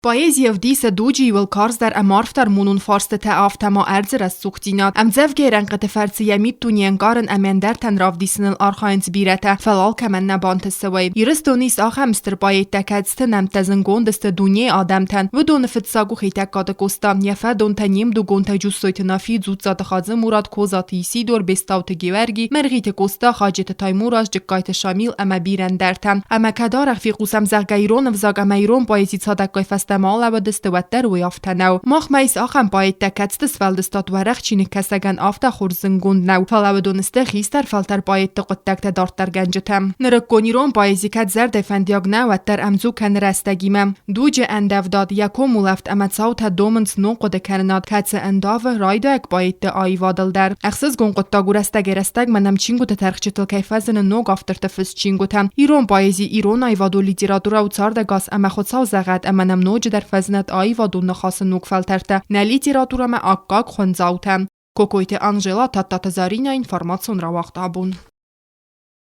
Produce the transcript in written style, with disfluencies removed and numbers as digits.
Поэзи ӕвдисы дуджы иууыл карздӕр ӕмӕ арфдӕр монон фарстытӕ, афтӕ ма ӕрдзы рӕсугъддзинад. Ӕмдзӕвгӕйы рӕнхъыты фӕрцы йӕ миддуне ӕнкъарын ӕмӕ ӕндӕртӕн равдисыныл архайынц бирӕтӕ, фӕлӕ алкӕмӕн нӕ бантысы уый. Ирыстоны ис ахӕм стыр поэттӕ, кӕцыты нӕмттӕ зындгонд сты дунейы адӕмтӕн. Уыдоны фыццаг у Хетӕгкаты Къоста, йӕ фӕдонтӕ не мдугонтӕ Джуссойты Нафи, Дзуццаты Хадзы-Мурат, Козаты Исидор, Бестауты Геуӕрги, Мӕргъиты Къоста, Хаджеты Таймураз, Джыккайты Шамил ӕмӕ бирӕ ӕндӕртӕ. Ӕмӕ кӕд арӕх фехъусӕм, зӕгъгӕ, ирон ӕвзаг ӕмӕ ирон поэзи цадӕггай фӕстӕмӕ алӕууыдысты, уӕддӕр уый афтӕ нӕу. Махмӕ ис ахӕм поэттӕ, кӕцыты сфӕлдыстад уӕрӕх чиныгкӕсӕгӕн афтӕ хорз зындгонд нӕу, фӕлӕ уыдон сты хистӕр фӕлтӕр поэтты хъуыддӕгтӕ дарддӕргӕнджытӕ. Нырыккон ирон поэзи кӕд зӕрдӕ фӕндиаг нӕ, уӕддӕр ӕмдзу кӕны рӕстӕгимӕ. Дуджы ӕндӕвдад, йӕ комулӕфт ӕмӕ цаутӕ домынц ног хъуыдыкӕнынад, кӕцы ӕндавы райдайӕг поэтты аивадыл дӕр. Ӕхсызгон хъуыддаг у рӕстӕгӕй-рӕстӕгмӕ нӕм чингуыты тӕрхджытыл кӕй фӕзыны ног авторты фыст чингуытӕ. Ирон поэзи, ирон аивадон литературӕ у цардӕгас ӕмӕ Хуыцау зӕгъӕд ӕмӕ нӕм ноджыдӕр фӕзынӕд аивадон ныхасы ног фӕлтӕртӕ, нӕ литературӕмӕ аккаг хуындзаутӕ. Кокойты Анжела, Тадтаты Заринӕ, информацион рауагъд абон.